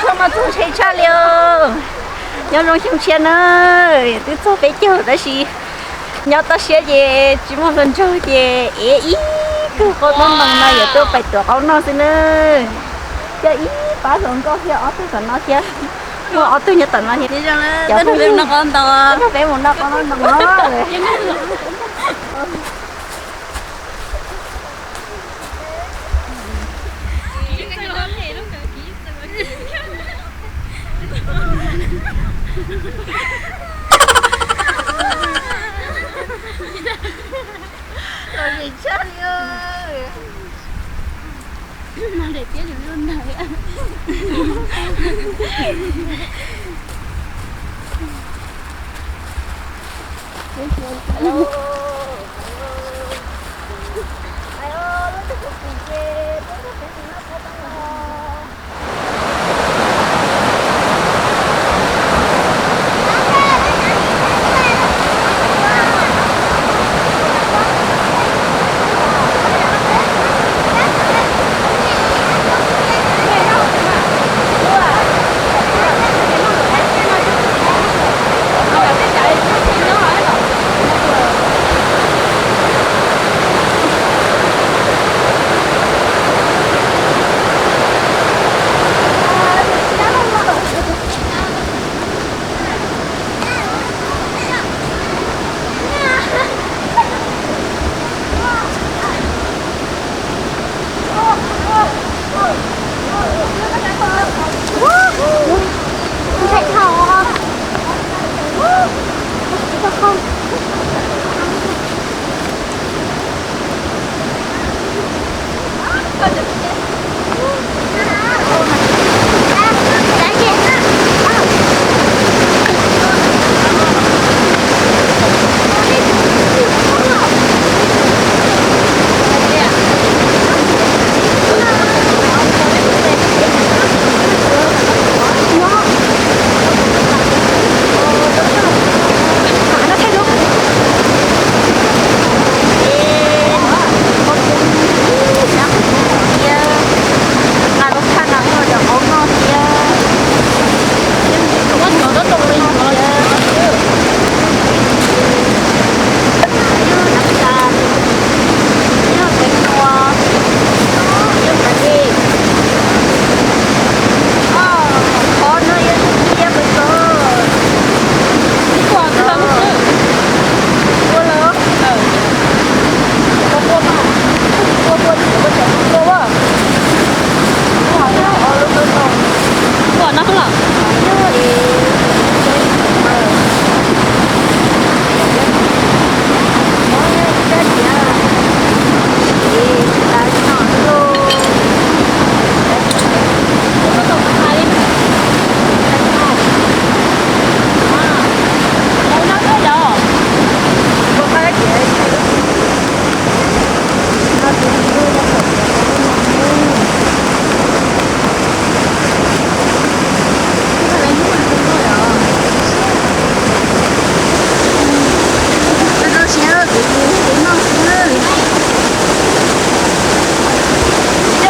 Txog no txog ntshai tshaj li os. Nyob zoo xyoo tshiab na, twb txog peb caug tab sis nyob toj siab ces tsis muaj hluas nraug ces ev ib tug qaub ntaub ntoo no yuav tuaj pais tuav qaub noj xwb na. Coj ib pab hluas nkauj thiab ob tug tom no thiab, muaj ob tug nyob tom no thiab. Cov peb mus noj qaub ntaub ntoo no.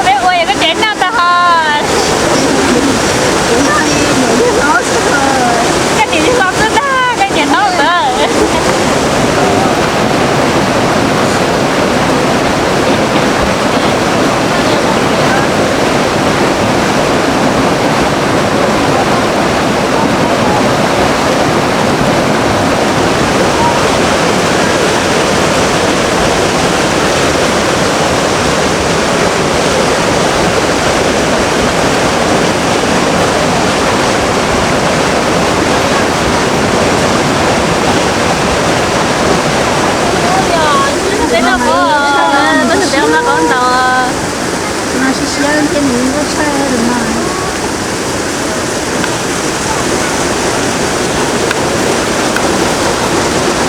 Peb ua yog koj tsev noj tag ho. Koj niam yog hlob xwb ntag, koj niam hlob ntag. Peb noj qab, peb noj qab ntau. No siab siab thiab nws nkauj tshaj no.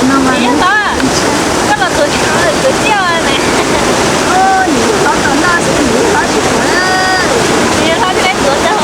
No mas koj los tuav, tuav tsiaj ne. Nws hlob tau noj xwb, nws hlob tsis tuav. Nws hlob tsis tuav tag.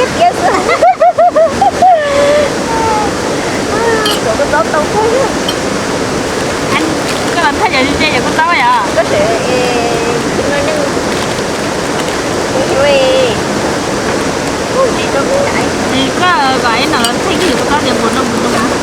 Tias xwb. Koj los thaj yam ze yam koj taub yom? Koj tseem no neej, koj kom ib no los thaij koj yam koj taub tias npus no npus no. Koj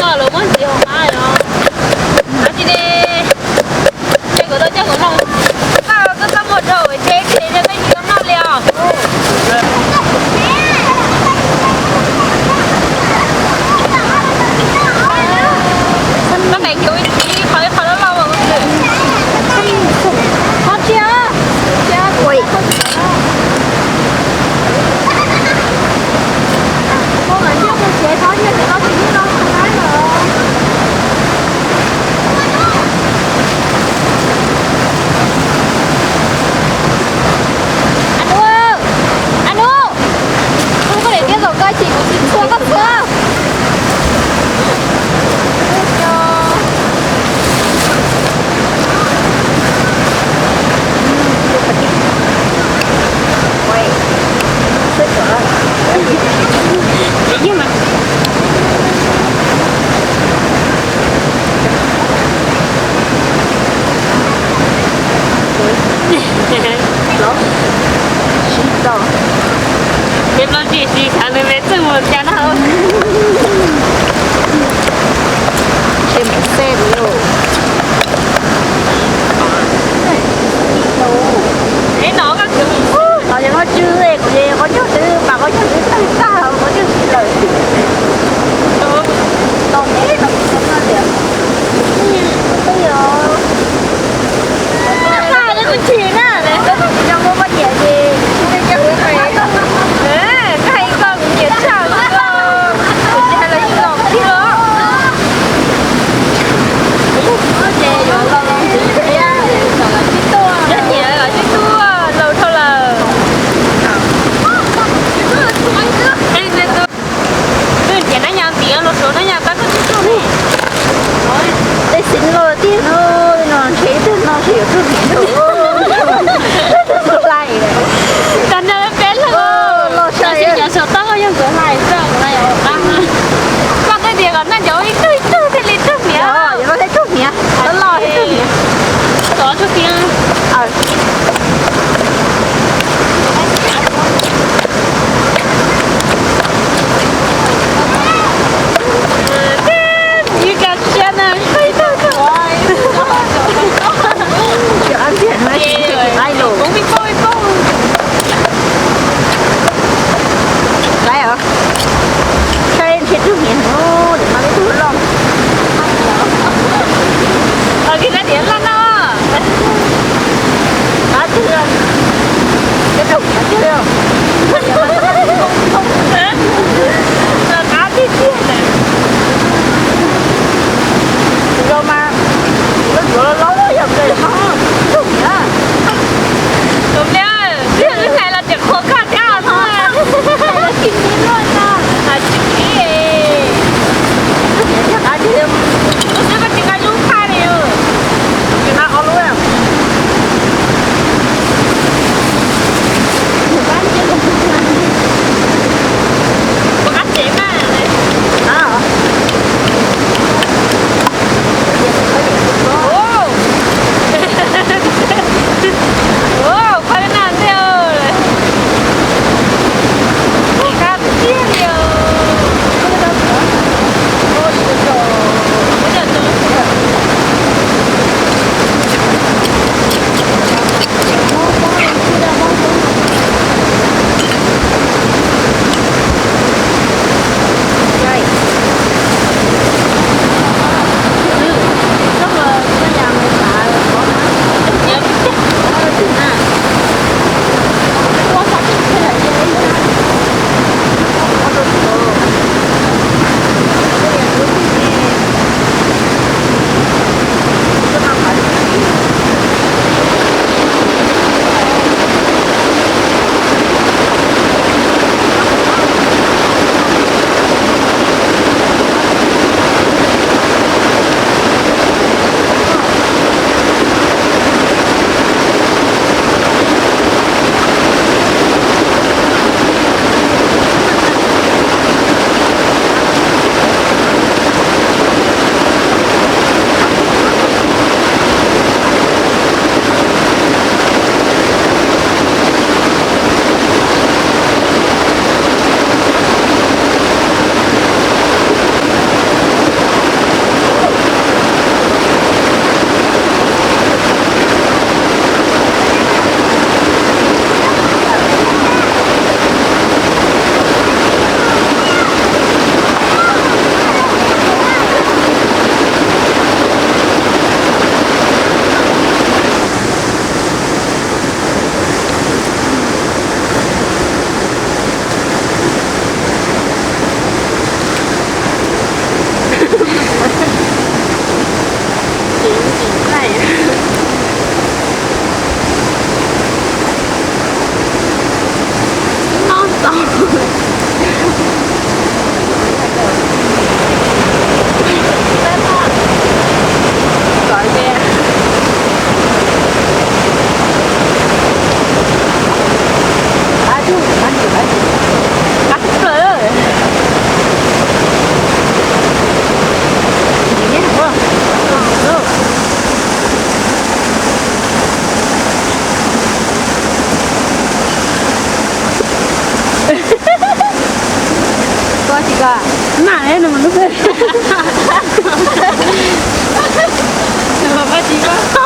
koj los muab ntxiv hauv qab os. Ab tsi ne, ces kuv tau coj kuv noj. Koj koj koj muag rau ua tsheb tsheb rau koj tsis tau noj li os. Koj ntaim kiv ua ib qho ib qho loj loj ua. Qhov tsis, tsis. Ab nub, ab nub, hu koj niam thiab zaum koj chim kuv tsis txhua koj txhua. Los sib tau. Peb plaub tsib xyov nws me txwj mus cas no. Ntshe mus xej lawm. Qhov yog qhov tswj, kuv qhov chaw twb pas qhov chaw twb tawg tag, qhov chaw tsis lawm. Tau teb no kuv tau tias, twb yog. Koj tsis na, koj tsis tau muaj poj niam ces tsis tau coj kuv pais. Koj hais koj kuv nyiam tshaj kuv, kuv tsis hais los yeej los thiab. Ces yuav los los ntxiv thiab, los sib tuaj, nyiam los sib tuaj laus dhau lawm. Twb nrhiav nab nyas ntim los suav nab nyas pab koj tib tug li. Tej xeev laus tiag no, no ntshe ib tug no tsis yuav tug hniav, tus hlais. Tag nrho peb leeg los saib, nyob saum toj yog tus hlais xwb, tus hlais os. Koj twb tias kom naj ncav ib tug ib tug thiaj li tug hniav, yuav los thiaj tug hniav, los los thiaj tug hniav. Tov tug hniav. Saib os, saib ntshe tug hniav no, lawv no ib tug loj. Kis koj tias loj no. Qab tiag, qab tiag. Qab tiag tiag. Tus zoo mas, tus yuav los los yog tus no, tus hniav. Tus hniav, tus hniav los tseem qhuas koj thiab os. Tsis tau, tsis tau. Tus hniav thiab qab tiag. Lub xwb koj tsis nqa lub thaj li. Tsis nqa ob lub. Ua qab tsev mas. Mas no mas lub, Paj Tsis,